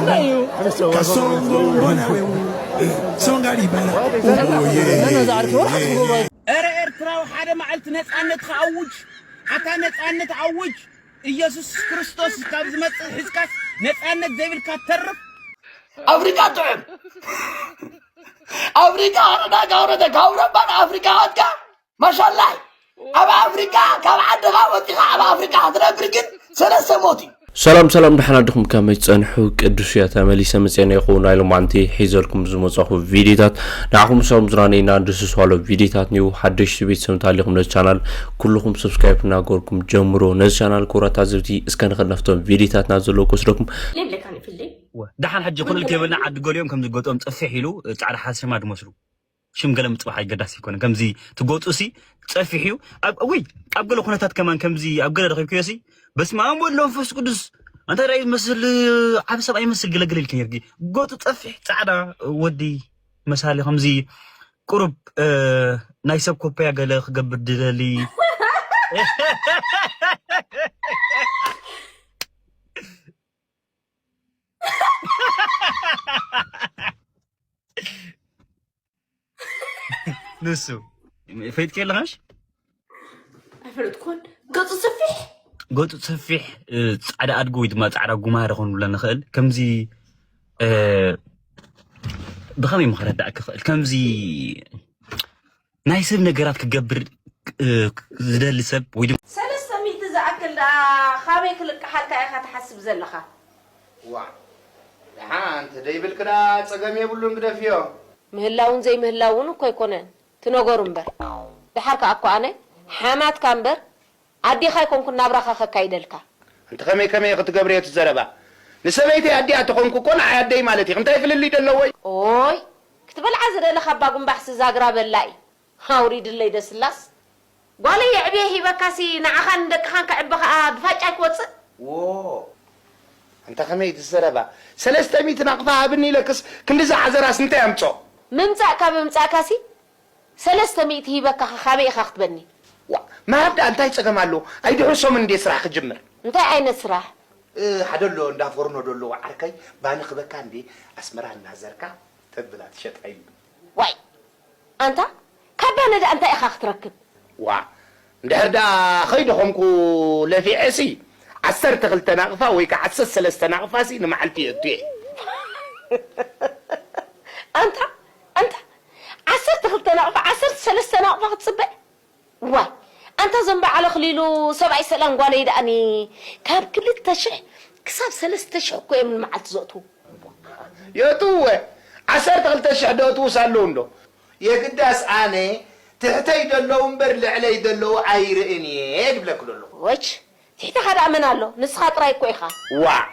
Kasongo mbona we songa libala. ኧረ ኤርትራዊ ሓደ መዓልቲ ነጻነት ክኣውጅ፣ ኣታ ነጻነት ኣውጅ። ኢየሱስ ክርስቶስ ካብ ዝመጽእ ሕዝካስ ነጻነት ዘይብልካ ትተርፍ። ኣፍሪቃ ጥዑም ኣፍሪቃ ኣረዳጋ ኣውረደ ካብ ረባን ኣፍሪቃ ኣትካ ማሻላይ ኣብ ኣፍሪቃ ካብ ዓድኻ ወፂኻ ኣብ ኣፍሪቃ ክትነብር ግን ሰለስተ ሞት እዩ። ሰላም ሰላም፣ ደሓን ኣደኹም? ከመይ ትጸንሑ? ቅዱስ እያ ተመሊሰ መጽኤና ይኹን። ናይ ሎማዓንቲ ሒዘልኩም ዝመጻኹ ቪዲዮታት ንዓኹም ሰላም ዝራነይና ድስስ ዋሎ ቪዲዮታት ኒው ሓደሽቲ ቤተሰብ እንተሃሊኹም ነዚ ቻናል ኩልኹም ሰብስክራይብ እናገበርኩም ጀምሮ። ነዚ ቻናል ክቡራት ታዘብቲ እስከ ንኸድ ናብቶም ቪዲዮታትና ዘለዉ ክወስደኩም። ليه بلك عن في الليل؟ ደሓን ሕጂ ኩልል ከይበልና ዓዲ ገሊኦም ከም ዝገጥኦም ጸፊሕ ኢሉ ጻዕዳ ሓሰማ ድመስሉ ሽም ገለ ምጽባሕ ኣይገዳስ ኣይኮነን። ከምዚ ትጎጡ ሲ ጸፊሕ እዩ። ኣብ ወይ ኣብ ገለ ኩነታት ከማን ከምዚ ኣብ ገለ ረኺብክዮ ሲ በስመ ኣብ ወወልድ ወመንፈስ ቅዱስ ኣንታ ራይ መስል ዓብ ሰብ ኣይመስል ገለገለ ኢልክ ነርጊ ጎጡ ጸፊሕ ጻዕዳ ወዲ መሳሊ ከምዚ ቁሩብ እ፣ ናይ ሰብ ኮፐያ ገለ ክገብር ድደሊ ንሱ ፈይጥከ ኣለኻሽ ኣይፈለጥኩን። ገጹ ሰፊሕ ገጹ ሰፊሕ እ፣ ጻዕዳ ኣድጎ ወይ ድማ ጻዕዳ ጉማረ ክንብሎ ንኽእል ከምዚ እ፣ ብኸመይ ምኽረዳእ ክኽእል ከምዚ ናይ ሰብ ነገራት ክገብር እ፣ ዝደሊ ሰብ ወይ ድማ ሰለስተ ሚእቲ ዝኣክል ደኣ ኻበይ ክልቅሓልካ ኢኻ ትሓስብ ዘለኻ? ዋዕ ደሓን ተደይብልክ ደኣ ጸገም የብሉን ግደፍዮ። ምህላውን ዘይምህላውን እኮ ኣይኮነን ትነገሩ እምበር። ደሓር ከኣ እኮ ኣነ ሓማትካ እምበር ኣዴኻ ኣይኮንኩን ናብራኻ ከካይደልካ። ኣንቲ ከመይ ከመይ ክትገብርዮ እቲ ዘረባ? ንሰበይተይ ኣዲኣ ተኾንኩ እኮ ንዓይ ኣደይ ማለት ኢኺ። እንታይ ፍልልይ ደለዎ እዩ? ኦይ ክትበልዓ ዝደለኻ እባ ጉንባሕሲ ዛግራ በላኢ። ኣውሪድለይ ደስላስ ጓለይ የዕብየ ሂበካሲ ንዓኻን ንደቅኻን ከዕቢ ኸኣ ብፋጫ ኣይክወጽእ። ዎ ኣንታ ከመይ ትዘረባ ሰለስተ ሚእቲ ናቕፋ ሃብኒ ኢለክስ ክንድዚ ዓዘራስ እንታይ ኣምጾ? ምምጻእካ ብምምጻእካሲ ሰለስተ ሚእቲ ሂበካ ኸ ካበይ ኢኻ ክትበኒ? ዋ ምሃብ ደኣ እንታይ ጸገም ኣለዎ? ኣይድሕርሶምን እንድየ ስራሕ ክጅምር። እንታይ ዓይነት ስራሕ? እ፣ ሓደ ኣሎ እንዳ ፎርኖ ዶ ኣለዎ ዓርከይ ባኒ ክበካ እንዴ ኣስመራ እናዘርካ ተብላ ትሸጣ ኢሉ። ዋይ ኣንታ ካብ ባኒ ደኣ እንታይ ኢኻ ክትረክብ? ዋእ እንድሕር ደኣ ኸይደኸምኩ ለፊዐሲ ዓሰርተ ክልተ ናቕፋ ወይ ከዓ ዓሰርተ ሰለስተ ናቕፋሲ ንመዓልቲ የእቱ እየ። ኣንታ ኣንታ ዓሰርተ ክልተ ናቕፋ ዓሰርተ ሰለስተ ናቕፋ ክትፅበ? ዋይ ኣንታ እዞም በዓል ኣኽሊሉ ሰብኣይ ሰላም ጓለይ ደኣኒ ካብ ክልተ ሽሕ ክሳብ ሰለስተ ሽሕ እኮ እዮም ንመዓልቲ ዘእትዉ። የእትውወ ዓሰርተ ክልተ ሽሕ ዶ እትውስ ኣለዉ እንዶ? የግዳስ ኣነ ትሕተይ ደለዉ እምበር ልዕለይ ደለዉ ኣይርእን እየ ድብለክ ደለኹ። ወች ትሕተኻ ደኣ መን ኣሎ ንስኻ ጥራይ እኮ ኢኻ። ዋዕ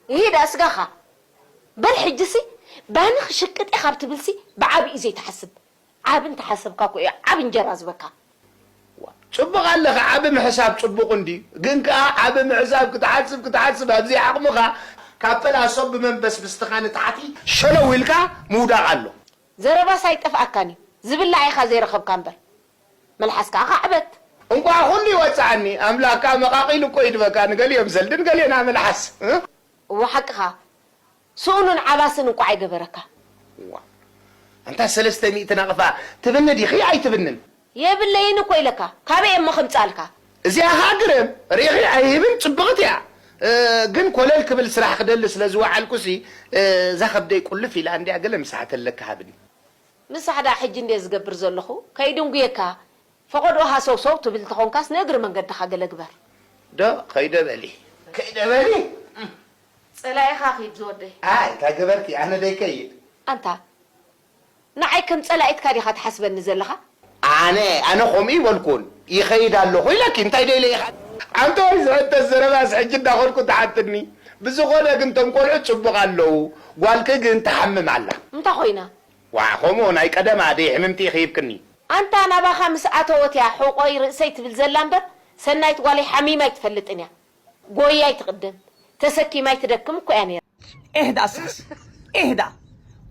ይሂዳ ስጋኻ በል ሕጅሲ ባኒ ክሽቅጥ እየ ካብ ትብልሲ ብዓብዩ ዘይትሓስብ ዓቢ እንተሓሰብካ እኮ እዩ ዓቢ እንጀራ ዝበካ። ጽቡቕ ኣለኻ ዓቢ ምሕሳብ ጽቡቕ እንድዩ ግን ከኣ ዓቢ ምሕሳብ ክትሓስብ ክትሓስብ ኣብዚ ዓቕምኻ ካብ ፈላሶ ብመንበስብስትኻ ንታሕቲ ሸለው ኢልካ ምውዳቕ ኣሎ። ዘረባስ ኣይጠፍኣካን እዩ ዝብላዕ ኢኻ ዘይረኸብካ እምበር መልሓስ ከኣ ካዕበት። እንቋዕ ኩሉ ይወጽኣኒ ኣምላኽ ከኣ መቓቒሉ እኮ ይድበካ ንገሊኦም ዘልድን ገሊኦና መልሓስ። እወ ሓቅኻ ስኡንን ዓባስን እንቋዕ ኣይገበረካ። ኣንታ ሰለስተ ሚእቲ ናቕፋ ትብኒ ዲኺ ኣይትብንን? የብለይን እኮ ኢለካ ካበይ እሞ ከምጻልካ? እዚኣ ኸኣ ግርም ርኢኺ ኣይህብን ጽብቕቲ እያ። ግን ኮለል ክብል ስራሕ ክደሊ ስለ ዝወዓልኩሲ እዛ ከብደይ ቁልፍ ኢላ እንድያ ገለ ምሳሕ ተለካ ሃብኒ። ምሳሕ ደኣ ሕጂ እንድየ ዝገብር ዘለኹ ከይድንጉየካ ፈቐዶ ሃሰውሰው ትብል ተኾንካስ ንእግሪ መንገድኻ ገለ ግበር። ዶ ከይደ በሊ ከይደ በሊ። ጸላኢኻ ኺድ ዝወደይ። ኣይ እንታይ ገበርኪ ኣነ ደይከይድ። ኣንታ ንዓይ ከም ጸላኢትካ ዲኻ ትሓስበኒ ዘለኻ? ኣነ ኣነ ከምኡ ይበልኩን ይኸይድ ኣለኹ ኢለኪ እንታይ ደይለ ኢኻ? ኣንተ ወይ ዝሕተት ዘረባስ ሕጂ እንዳኸድኩ ትሓትኒ። ብዝኾነ ግን ቶም ቆልዑት ጽቡቕ ኣለዉ። ጓልኪ ግን ትሓምም ኣላ። እንታይ ኮይና? ዋእ ከምኡ ናይ ቀደማ ደይ ሕምምቲ ኢኺ ሂብክኒ። ኣንታ ናባኻ ምስ ኣተወት እያ ሕቖይ ርእሰይ ትብል ዘላ እምበር ሰናይት ጓለይ ሓሚማ ኣይትፈልጥን እያ። ጎያይ ትቕድም ተሰኪማይ ትደክም እኮ እያ ነይራ። ኤህ ደኣ እስኻስ ኤህ ደኣ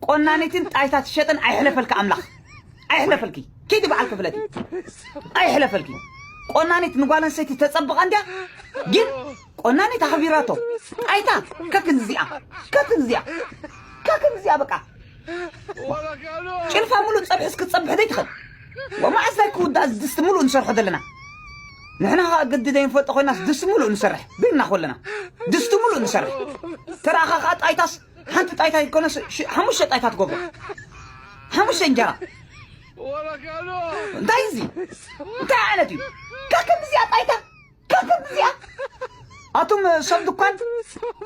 ቆናኒትን ጣይታ ትሸጥን ኣይሕለፈልካ ኣምላኽ ኣይሕለፈልኪ ኪዲ በዓል ክፍለቲ ኣይሕለፈልኪ ቆናኒት ንጓል ኣንስተይቲ ተጸብቐ እንድያ ግን ቆናኒት ኣኽቢራቶ። ጣይታ ከክንዚኣ፣ ከክንዚኣ፣ ከክንዚኣ በቃ። ጭልፋ ሙሉእ ጸብሒ እስክትጸብሕ ዘይትኽእል። ወመዓስ ታይ ክውዳእ ድስቲ ሙሉእ ንሰርሖ ዘለና? ንሕና ኸኣ ግዲ ዘይንፈልጦ ኮይናስ ድስቲ ሙሉእ ንሰርሕ። ቢልና ኮለና። ድስቲ ሙሉእ ንሰርሕ። ተራኻ ኸኣ ጣይታስ ሓንቲ ጣይታ ይኮነስ ሽ-፣ ሓሙሽተ ጣይታ ትገብሮ። ሓሙሽተ እንጀራ። እንታይ እዚ? እንታይ ዓይነት እዩ? ከክንዚኣ ጣይታ? ከክንዚኣ? ኣቱም ሰብ ድኳን፣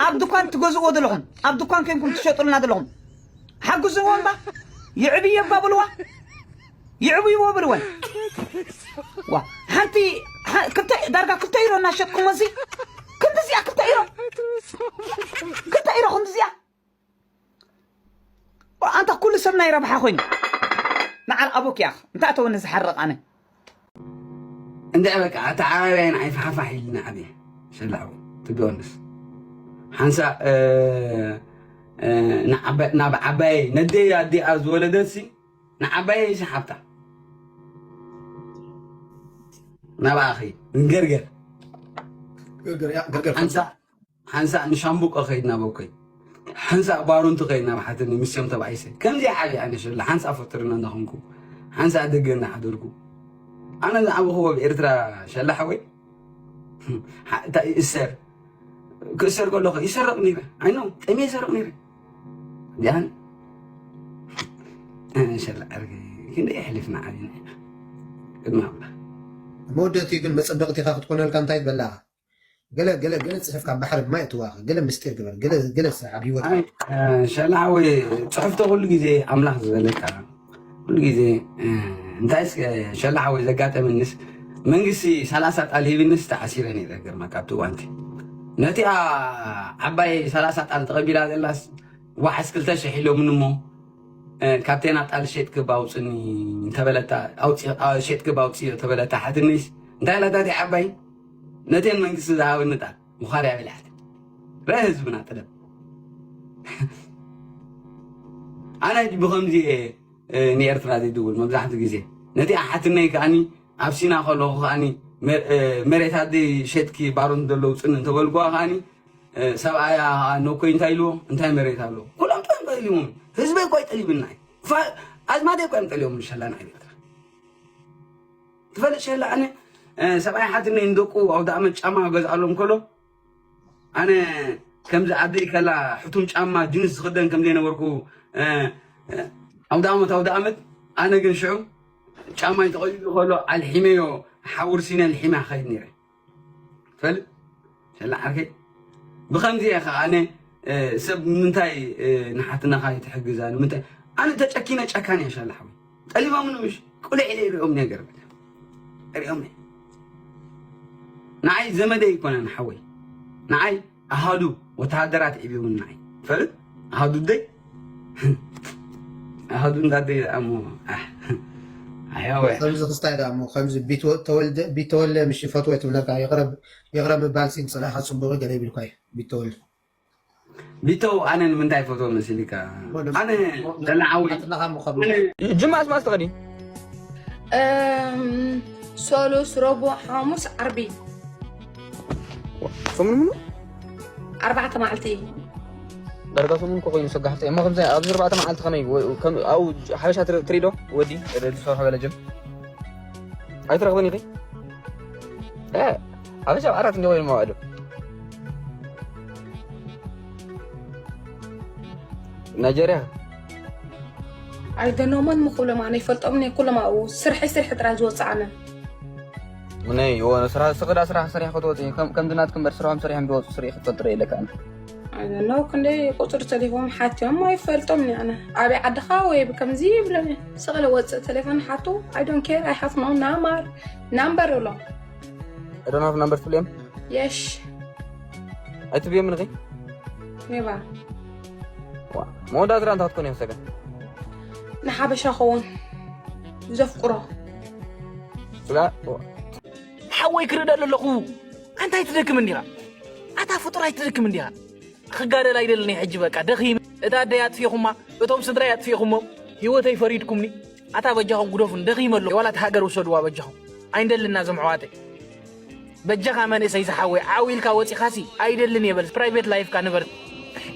ኣብ ድኳን ትገዝእዎ ዘለኹም፣ ኣብ ድኳን ኮንኩም ትሸጡልና ዘለኹም፣ ሓግዝዎ እምባ። ይዕብየ እባ በልዋ። ይዕብይዎ በልወን። ዋ፣ ሓንቲ፣ ሓ-፣ ክልተ፣ ዳርጋ ክልተ ዩሮ እናሸጥኩሞ እዚ፣ ክንድዚኣ ክልተ ዩሮ። ክልተ ዩሮ ክንድዚኣ። ኣንታ ኩሉ ሰብ ናይ ረብሓ ኮይኑ። ንዓል ኣቦክ ያኽ፣ እንታይ ኣተወኒ ዝሓርቕ ኣነ። እንድዒ በቃ፣ ኣተዓባብያይ ንዓይ ፋሕፋሕ ኢልና ዓብየ። ሸላዊ፣ to be honest። ሓንሳእ፣ እ፣ እ፣ ንዓባ-፣ ናብ ዓባየይ፣ ነደይ ኣዲኣ ዝወለደትሲ፣ ንዓባየይ ሲ ሓብታ። ናብኣ ኸይድ፣ ንገርገር። ገርገር፣ ያ፣ ገርገር ሓንሳእ ሓንሳእ ንሻምቡቆ ከይድ ናብ ኣቦይ። ሓንሳእ ባሩንቲ ከይድ ናብ ሓትኒ ምስዮም ተባኢሰ። ከምዚ ዓብየ ኣነ ሸላ ሓንሳእ ፈጥርና እንዳኾንኩ፣ ሓንሳእ ደገ እንዳሓደርኩ። ኣነ ዝዓበኹዎ ኣብ ኤርትራ ሸላ ሓወይ። ሓ-፣ እንታይ ይእሰር? ክእሰር ከለኹ ይሰርቕ ነይረ። ኣይ ኖ፣ ጠሜ ይሰርቕ ነይረ። ዲኣን፣ እ፣ ሸላ ዓርከይ፣ ክንደይ የሕሊፍና ዓቢና ኢና። ቅድሚ ኣምላኽ። መወደእትኡ ግን መጸበቕቲኻ ክትኮነልካ እንታይ ትበላኻ? ገለ፣ ገለ፣ ገለ ጽሑፍ ካብ ባሕሪ ማይ እትዋኽ፣ ገለ ምስጢር ግበር፣ ገለ፣ ገለ ስራሕ ኣብ ህይወትካ። ኣይ፣ እ፣ ሸላ ሓወይ፣ ጽሑፍቶ ኩሉ ግዜ ኣምላኽ ዝበለካ፣ ኩሉ ግዜ፣ እ፣ እንታይ እስከ ሸላ ሓወይ ዘጋጠመኒስ፣ መንግስቲ ሰላሳ ጣል ሂብንስ ተኣሲረ ነይረ፣ ገርመካ፣ ኣብቲ እዋንቲ። ነቲኣ ዓባይ ሰላሳ ጣል ተቐቢላ ዘላስ፣ ዋሕስ ክልተ ሽሕ ኢሎምኒ እሞ፣ እ፣ ካብቴና ጣል ሸጥክ ባውፅኒ እንተበለታ፣ ኣውፂ-፣ ኣ፣ ሸጥክ ባውፅዮ ተበለታ ሓትኒስ፣ እንታይ ኢላታ እቲኣ ዓባይ? ነቴን መንግስቲ ዝሃበኒ ጣል፣ ምዃርያ በሊዓት። ርአ ህዝብና ጥበብ። ኣነ ሕጂ ብኸምዚ እየ፣ እ፣ ንኤርትራ ዘይድውል መብዛሕትኡ ግዜ። ነቲ ሓትነይ ከኣኒ ኣብ ሲና ከለኹ ከኣኒ መ-፣ እ፣ መሬት ኣደይ ሸጥኪ ባሮን ዘሎ ውፅኒ እንተበልኩዋ ከኣኒ፣ እ፣ ሰብኣያ ከኣ ነኮይ እንታይ ኢልዎ? እንታይ መሬት ኣለዎ? ኩሎም ጥበብ ጠሊቦም። ህዝበይ እኮ ኣይጠሊብናይ። ፋ-፣ ኣዝማደይ እኮ እዮም ጠሊቦም ንሸላ ንዓይ ኤርትራ። ትፈልጥ ሸላ ኣነ፣ እ፣ ሰብኣይ ሓትነይ ንደቁ ኣውደ ኣመት ጫማ ገዝኣሎም ከሎ፣ ኣነ ከምዚ ኣደይ ከላ ሕቱም ጫማ ጅንስ ዝኽደን ከም ዘይነበርኩ፣ እ፣ እ፣ ኣውደ ኣመት፣ ኣውደ ኣመት፣ ኣነ ግን ሽዑ ጫማይ ተቐይዱ ከሎ ኣልሒመዮ፣ ሓውርሲነ ኣልሒመ ክኸይድ ነይረ። ትፈልጥ? ሸላ ዓርከይ፣ ብኸምዚ እየ ኸዓ ኣነ፣ እ፣ ሰብ ንምንታይ፣ እ፣ ንሓትነኻ ይትሕግዛ? ንምንታይ? ኣነ ተጨኪነ ጨካን እየ ሸላ ሓወይ። ጠሊቦምኒ ምሽ? ቁልዕ ኢለ ይሪኦም ነገር በለ። ይሪኦም እየ። ንዓይ ዘመደይ ኣይኮነን ሓወይ። ንዓይ ኣሃዱ ወተሃደራት ዒብዮምኒ ንዓይ። ትፈልጥ? ኣሃዱ ደይ? ኣሃዱ እንዳደይ ደኣ እሞ፣ ኣሕ። ኣያወ። ከምዚ ክስታይ ደኣ እሞ፣ ከምዚ ቢትወ-፣ ተወልደ፣ ቢተወልደ ምሽ ይፈትዎ ትብለካ፣ ይቕረ፣ ይቕረ ምባል ሲ ንጸላእኻ ጽቡቕ ገለ ይብልኳ እዩ፣ ቢተወልደ። ቢተው ኣነ ንምንታይ ፈትዎ መሲልካ? እሞ ንም-፣ ኣነ እሞ ንም-፣ ተላዓዊ። ኣትናኻ እሞ ካብ ኣነ ጅማ ኣስማስ ተኸዲ? እም፣ ሰሉስ፣ ረቡዕ፣ ሓሙስ፣ ዓርቢ። ሰሙን ምኑ? ኣርባዕተ መዓልቲ። ዳርጋ ሰሙን እኮ ኮይኑ ሰጋሕቲ። እሞ ከምዚ ኣብዚ ኣርባዕተ መዓልቲ ከመይ ወ-፣ ከም-፣ ኣብኡ ሓበሻ ትር-፣ ትርኢ ዶ? ወዲ፣ ወዲ ዝሰርሖ ገለ ጀም። ኣይትረኽብን ኢኺ? እ፣ ሓበሻ ኣብ ዓራት እንዲኾይኑ መዋዕዶ። ናይጀርያ? ኣይደኖ መን ምኽብሎም ኣነ ይፈልጦም እኔ ኩሎም ኣብኡ ስርሒ ስርሒ ጥራይ ዝወፅእ ኣነ። ምነይ፣ እዎ፣ ስራ-፣ ስኽዳ ስራሕ ሰሪሕ ክትወፂ፣ ከም-፣ ከምዚ ናትኪ እምበር ስርሖም ሰሪሖም ዝወፁ ስርኢ ክትፈልጥ ርእ የለካ ኣነ። ኣይደኖ ክንደይ ቁፅሪ ተሊፎም ሓትዮም ኣይፈልጦም እኔ ኣነ። ኣበይ ዓድኻ ወይ ብከምዚ ይብለኒ። ስቕለ ወፅእ ቴሌፎን ሓቱ፣ I don't care, I have no number፣ number ይብሎም። I don't have number ትብልዮም? የሽ። ኣይትብዮም ንኺ? ኔባ። ዋ፣ መወዳእታ እንታይ ክትኮን እያ ሰገን? ንሓበሻ ኸውን ዘፍቅሮ። ስጋ፣ ዋ። ሓወይ ክርደል ኣለኹ። ኣንታ ኣይትደክም እንዲኻ? ኣታ ፍጡር ኣይትደክም እንዲኻ? ክጋደል ኣይደልን እየ ሕጂ በቃ ደኺመ። እታ ኣደይ ኣጥፊኹማ፣ እቶም ስድራይ ኣጥፊኹሞም፣ ህይወተይ ፈሪድኩምኒ። ኣታ በጃኹም ግደፉን፣ ደኺመ ኣለኹ። ዋላ እታ ሃገር ውሰድዋ በጃኹም። ኣይንደልና እዞም ኣሕዋተይ። በጃኻ መንእሰይ ዝሓወይ ዓው ኢልካ ወፂኻሲ ኣይደልን እየ በል። ፕራይቬት ላይፍካ ንበር።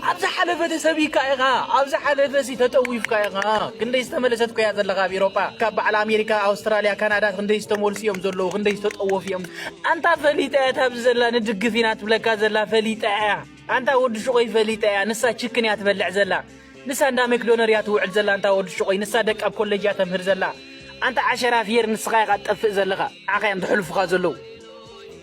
ኣብ ዝሓለፈ ተሰቢካ ኢኻ፣ ኣብ ዝሓለፈ ሲ ተጠዊፍካ ኢኻ። ክንደይ ዝተመለሰት ኮያ ዘለኻ ኣብ ኤሮጳ፣ ካብ በዓል ኣሜሪካ፣ ኣውስትራልያ፣ ካናዳ ክንደይ ዝተመልሱ እዮም ዘለዉ፣ ክንደይ ዝተጠወፉ እዮም። ኣንታ ፈሊጣ እያ፣ ታብዚ ዘላ ንድግፍ ኢና ትብለካ ዘላ ፈሊጣ እያ። ኣንታ ወዲ ሽቆይ ፈሊጣ እያ፣ ንሳ ችክን እያ ትበልዕ ዘላ። ንሳ እንዳ መክዶነር እያ ትውዕል ዘላ፣ ኣንታ ወዲ ሽቆይ፣ ንሳ ደቃ ኣብ ኮሌጅ እያ ተምህር ዘላ። ኣንታ ዓሸራ ፍየር ንስኻ ኢኻ ትጠፍእ ዘለኻ፣ ንዓኻ እዮም ዝሕልፉኻ ዘለዉ።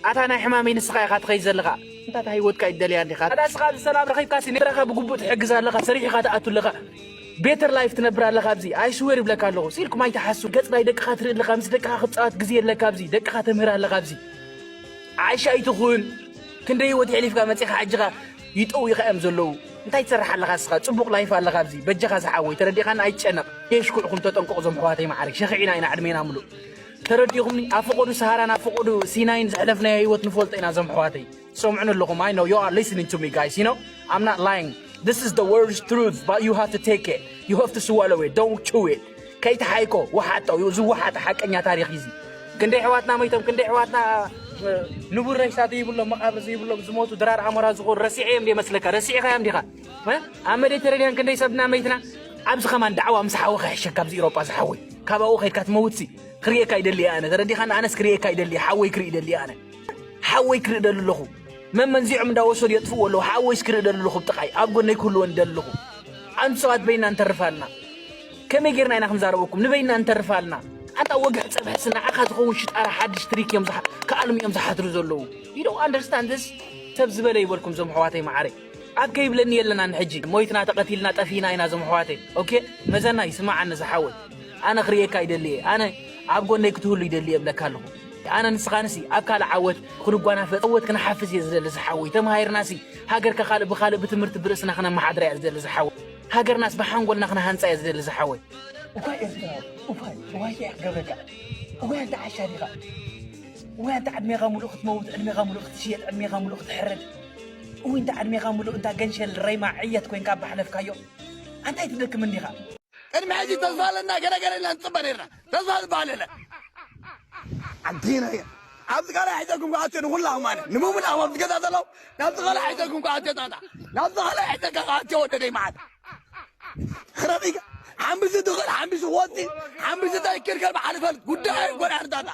ኣታ ናይ ሕማመይ ንስኻ ኢኻ ትኸይድ ዘለኻ። እንታይ እታ ህይወትካ ይደልያ እንዲኻ? ኣታ ንስኻ ኣብዚ ሰላም ረኺብካ ሲ ንብረኻ ብግቡእ ትሕግዝ ኣለኻ፣ ሰሪሕኻ ትኣቱ ኣለኻ። ቤተር ላይፍ ትነብር ኣለኻ ኣብዚ። ኣይ ስዌር ይብለካ ኣለኹ። ሲልኩም ኣይትሓሱ። ገጽ ናይ ደቅኻ ትርኢ ኣለኻ፣ ምስ ደቅኻ ክትጻወት ግዜ የለካ ኣብዚ። ደቅኻ ተምህር ኣለኻ ኣብዚ። ዓሻ ኣይትኹን። ክንደይ ህይወት የሕሊፍካ መጺኻ ሕጂኻ ይጠውዩኻ እዮም ዘለዉ። እንታይ ትሰርሕ ኣለኻ እስኻ? ጽቡቕ ላይፍ ኣለኻ ኣብዚ። በጃኻ ዝሓወይ ተረዲኻና ኣይትጨነቕ። የሽኩዕኹም ተጠንቀቑ ዞም ኣሕዋተይ መዓረይ። ሸኺዕና ኢና ዕድሜና ምሉእ። ተረዲኹምኒ? ኣብ ፈቐዱ ሰሃራን ኣብ ፈቐዱ ሲናይን ዘሕለፍናዮ ህይወት ንፈልጦ ኢና ዞም ኣሕዋተይ። ትሰምዑኒ ኣለኹም? I know you are listening to me, guys, you know? I'm not lying. This is the world's truth, but you have to take it. You have to swallow it. Don't chew it. ከይትሓይኮ፣ ወሓጦ፣ ዝወሓጠ ሓቀኛ ታሪኽ እዩ እዚ። ክንደይ ኣሕዋትና መይቶም፣ ክንደይ ኣሕዋትና፣ እ፣ ንቡር ሬሳ ዘይብሎም፣ መቓብር ዘይብሎም ዝሞቱ ድራር ኣሞራ ዝኾኑ ረሲዐ እዮም ዶ ይመስለካ? ረሲዕካ እዮም ዲኻ? እ? ኣብ ሜዲተራንያን ክንደይ ሰብና መይትና? ኣብዚ ከማን ዳዕዋ ምስ ሓወኻ ይሕሸካ፣ ኣብዚ ኤውሮጳ ዝሓወይ። ካብ ኣብኡ ከይድካ ትመውትሲ። ክርእየካ ይደሊ እየ ኣነ። ተረዲኻኒ? ኣነስ ክርእየካ ይደሊ እየ። ሓወይ ክርኢ ይደሊ እየ ኣነ። ሓወይ ክርኢ ደሊ ኣለኹ። መመንዚዖም እንዳወሰዱ የጥፍእዎ ኣለዉ። ሓወይስ ክርኢ ደሊ ኣለኹ ብጥቓይ። ኣብ ጎነይ ክህልወኒ ደሊ ኣለኹ። ኣንቱ ሰባት በይና ንተርፍ ኣለና። ከመይ ጌርና ኢና ክንዛረበኩም? ንበይና ንተርፍ ኣለና። ኣንታ ወግሕ ጸብሕሲ ንዓኻ ዝኸውን ሽጣራ ሓድሽ ትሪክ እዮም ዝሓ-፣ ክኣልሙ እዮም ዝሓትሩ ዘለዉ። You don't understand this? ሰብ ዝበለ ይበልኩም ዞም ኣሕዋተይ መዓረይ። ኣብ ከይብለኒ የለናን ሕጂ። ሞይትና ተቐቲልና ጠፊእና ኢና ዞም ኣሕዋተይ። ኦኬ? መዘናይ ስማዓኒ ዝሓወይ። ኣነ ክርእየካ ይደሊ እየ። ኣነ ኣብ ጎነይ ክትህሉ ይደሊ እየ እብለካ ኣለኹ። ኣነ ንስኻንሲ ኣብ ካልእ ዓወት ክንጓናፈጥ፣ ዓወት ክንሓፍስ እየ ዝደሊ ዝሓወይ። ተማሂርናሲ ሃገርካ ካልእ ብኻልእ ብትምህርቲ ብርእስና ክነመሓድራ እየ ዝደሊ ዝሓወይ። ሃገርናስ ብሓንጎልና ክንሃንጻ እየ ዝደሊ ዝሓወይ። እኳ ኤርትራ፣ እኳ፣ እዋይ እንታይ ክገብረካ? እዋይ ኣንታ ዓሻ ዲኻ? እዋይ ኣንታ ዕድሜኻ ሙሉእ ክትመውት፣ ዕድሜኻ ሙሉእ ክትሽየጥ፣ ዕድሜኻ ሙሉእ ክትሕረድ። እውይ እንታ ዕድሜኻ ሙሉእ እንታ ገንሸል ረይማ ዕየት ኮይንካ ባሕለፍካዮ። ኣንታይ ትደክም እንዲኻ? ቅድሚ ሕጂ ተስፋ ኣለና፣ ገለ ገለ ኢልና ንጽበ ነርና። ተስፋ ዝበሃል የለ። ዓዲና እያ። ኣብዚ ካልኣይ ሒዘኩም ክኣትዮ ንኹላኹም ኣነ። ንምሙላኹም ኣብዚ ገዛ ዘለዉ፣ ናብዚ ካልኣይ ሒዘኩም ክኣትዮ ጣጣ። ናብዚ ካልኣይ ሒዘካ ክኣትዮ ወደደይ መዓት። ረቢካ፣ ሓምቢሱ ድኽል፣ ሓምቢሱ ክወጽእ፣ ሓምቢሱ እንታይ ክርከር ብሓደ ፈልጥ። ጉዳይ ኣይኮነ ኣርዳታ።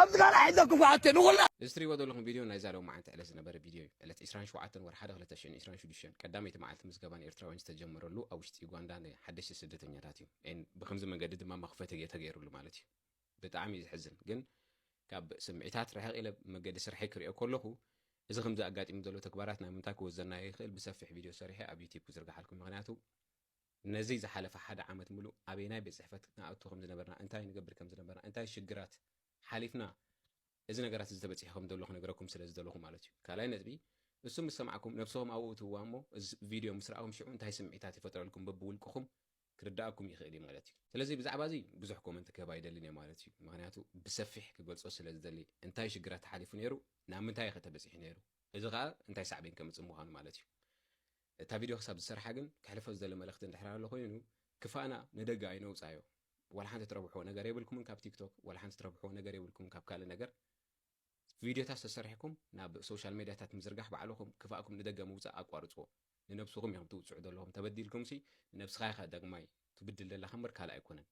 ኣብዚ ካልኣይ ሒዘኩም ክኣትዮ ንኹላ። እዚ ትሪእዎ ዘለኹም ቪድዮ ናይ ዛሬው መዓልቲ ዕለት ዝነበረ ቪድዮ እዩ። ዕለት ዕስራን ሸውዓተን ወርሒ ሓደ ክልተ ሽሕን ዕስራን ሽዱሽተን ቀዳመይቲ መዓልቲ ምዝገባ ንኤርትራውያን ዝተጀመረሉ ኣብ ውሽጢ ዩጋንዳ ንሓደሽቲ ስደተኛታት እዩ። ኤን ብኸምዚ መንገዲ ድማ መኽፈቲ ተገይሩሉ ማለት እዩ። ብጣዕሚ እዩ ዘሕዝን። ግን ካብ ስምዒታት ርሕቕ ኢለ መገዲ ስርሐይ ክሪኦ ከለኹ፣ እዚ ከምዚ ኣጋጢሙ ዘሎ ተግባራት ናብ ምንታይ ክወስደና ይኽእል ብሰፊሕ ቪድዮ ሰሪሐ ኣብ ዩቲዩብ ክዝርግሓልኩም። ምኽንያቱ ነዚ ዝሓለፈ ሓደ ዓመት ምሉእ ኣበየናይ ቤት ጽሕፈት ንኣቱ ከም ዝነበርና፣ እንታይ ንገብር ከም ዝነበርና፣ እንታይ ሽግራት ሓሊፍና እዚ ነገራት እዚ ተበጺሑ ከም ዘሎ ክነግረኩም ስለ ዝደለኹ ማለት እዩ። ካልኣይ ነጥቢ፣ እሱ ምስ ሰማዕኩም ነብስኹም ኣብኡ እትዋ እሞ፣ እዚ ቪድዮ ምስ ረኣኹም ሽዑ እንታይ ስምዒታት ይፈጥረልኩም በብውልቅኹም ክርድኣኩም ይኽእል እዩ ማለት እዩ። ስለዚ ብዛዕባ እዚ ብዙሕ ኮመንት ክህብ ኣይደልን እየ ማለት እዩ። ምኽንያቱ ብሰፊሕ ክገልጾ ስለ ዝደሊ፣ እንታይ ሽግራት ተሓሊፉ ነይሩ፣ ናብ ምንታይ ከ ተበጺሑ ነይሩ፣ እዚ ኸኣ እንታይ ሳዕቤን ከምጽእ ምዃኑ ማለት እዩ። እታ ቪድዮ ክሳብ ዝሰርሓ ግን ከሕልፎ ዝደሊ መልእኽቲ እንድሕር ኣሎ ኮይኑ፣ ክፋእና ንደገ ኣይነውጻዮ። ዋላ ሓንቲ ትረብሕዎ ነገር የብልኩምን ካብ ቲክቶክ፣ ዋላ ሓንቲ ትረብሕዎ ነገር የብልኩምን ካብ ካልእ ነገር። ቪድዮታት ተሰሪሕኩም ናብ ሶሻል ሜድያታት ምዝርጋሕ ባዕልኹም ክፋእኩም ንደገ ምውጻእ ኣቋርጽዎ። ንነብስኹም ኢኹም ትውጽዑ ዘለኹም። ተበዲልኩምሲ ንነብስኻ ኢኻ ዳግማይ ትብድል ዘለኻ እምበር ካልእ ኣይኮነን።